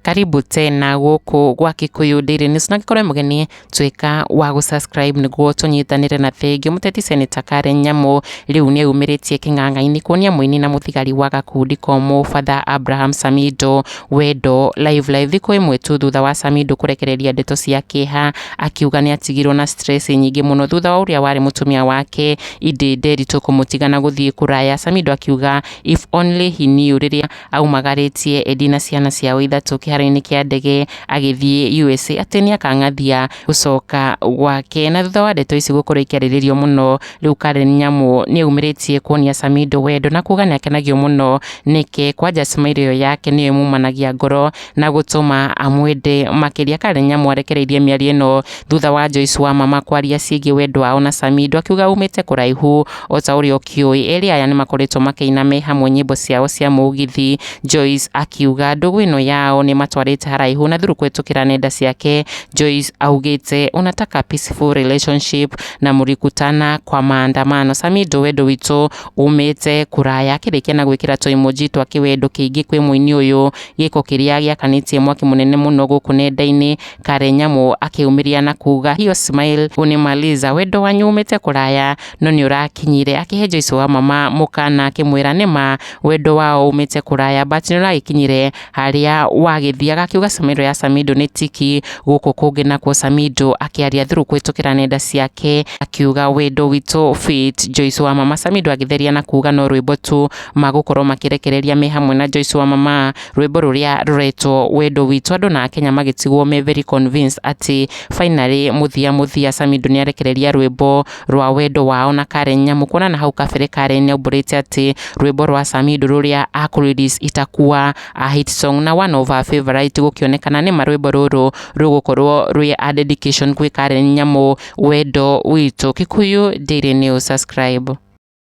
Karibu tena gũkũ gwa Kikuyu Daily News na ngĩkorwo mũgeni tuĩka wa gũ-subscribe nĩguo tũnyitanĩre na thengiũ. Mũteti Senator Karen Nyamu rĩu nĩ eyumĩrĩtie kĩng'ang'a-inĩ kuonia mũini na mũthigari wa gakundi komũ Father Abraham Samido wendo live live thikũ ĩmwe tu thutha wa Samido kũrekereria ndeto cia kĩeha akiuga nĩ atigirwo na stress nyingĩ mũno thutha wa ũrĩa warĩ mũtumia wake Indĩ Nderitu kũmũtiga na gũthiĩ kũraya. Samido akiuga if only he knew rĩrĩa aumagarĩtie Eddie na ciana ciao ithatũ kĩharo-inĩ kĩa ndege agĩthiĩ USA atĩ nĩ akang'athia gũcoka gwake. Na thutha wa ndeto ici gũkorwo ikĩarĩrĩrio mũno, rĩu Karen Nyamu nĩ eyumĩrĩtie kuonia Samido wendo na kuga nĩ akenagio mũno nĩke kwanja smile ĩyo yake nĩyo ĩmumanagia ngoro na gũtũma amwende makĩria. Karen Nyamu arekereirie mĩario ĩno thutha wa Joyce wa mama kwaria ciĩgiĩ wendo wao na Samido akiuga umĩte kũraihu o ta ũrĩa ũkĩũĩ. Erĩ aya nĩ makoretwo makĩina me hamwe nyĩmbo ciao cia mũgithi. Joyce akiuga ndũgũ ĩno yao nĩ matwarĩte haraihu na through kũhĩtũkĩra nenda ciake Joyce augĩte unataka peaceful relationship na mũlikutana kwa maandamano. Samido wendo witũ umĩte kũraya akĩrĩkia na gwĩkĩra tũ emoji twa kĩwendo kĩingĩ kwĩ mũini ũyũ gĩko kĩrĩa gĩakanĩtie mwaki mũnene mũno gũkũ nenda-inĩ. Karen Nyamu akĩyumĩria na kuga hiyo smile unimaliza wendo wanyu umĩte kũraya no nĩ ũrakinyire. Akĩhe Joyce wa mama mũkana akĩmwĩra nĩma wendo wao umĩte kũraya but nĩ ũragĩkinyire harĩa wagĩthiaga. Akiuga smile ya Samido nĩ tiki gũkũ kũngĩ nakuo Samido akĩaria through kũhĩtũkĩra nenda ciake akiuga wendo witũ fit Joyce wa mama. Samido agĩtheria na kuga no rwĩmbo tu magũkorwo makĩrekereria me hamwe na Joyce wa mama rwĩmbo rũrĩa rũretwo wendo witũ. Andũ na Akenya magĩtigwo me very convinced atĩ finally mũthia mũthia Samido nĩ arekereria rwĩmbo rwa wendo wao na Karen Nyamu. Kuona na hau kabere Karen nĩ aumbũrĩte atĩ rwĩmbo rwa Samido rũrĩa akũ-release itakuwa a hit song na one of her favorite gũkĩonekana nĩma rwĩmbo rũrũ rũgũkorwo rwĩ a dedication kwĩ Karen Nyamu wendo witũ. Kikuyu Daily News subscribe.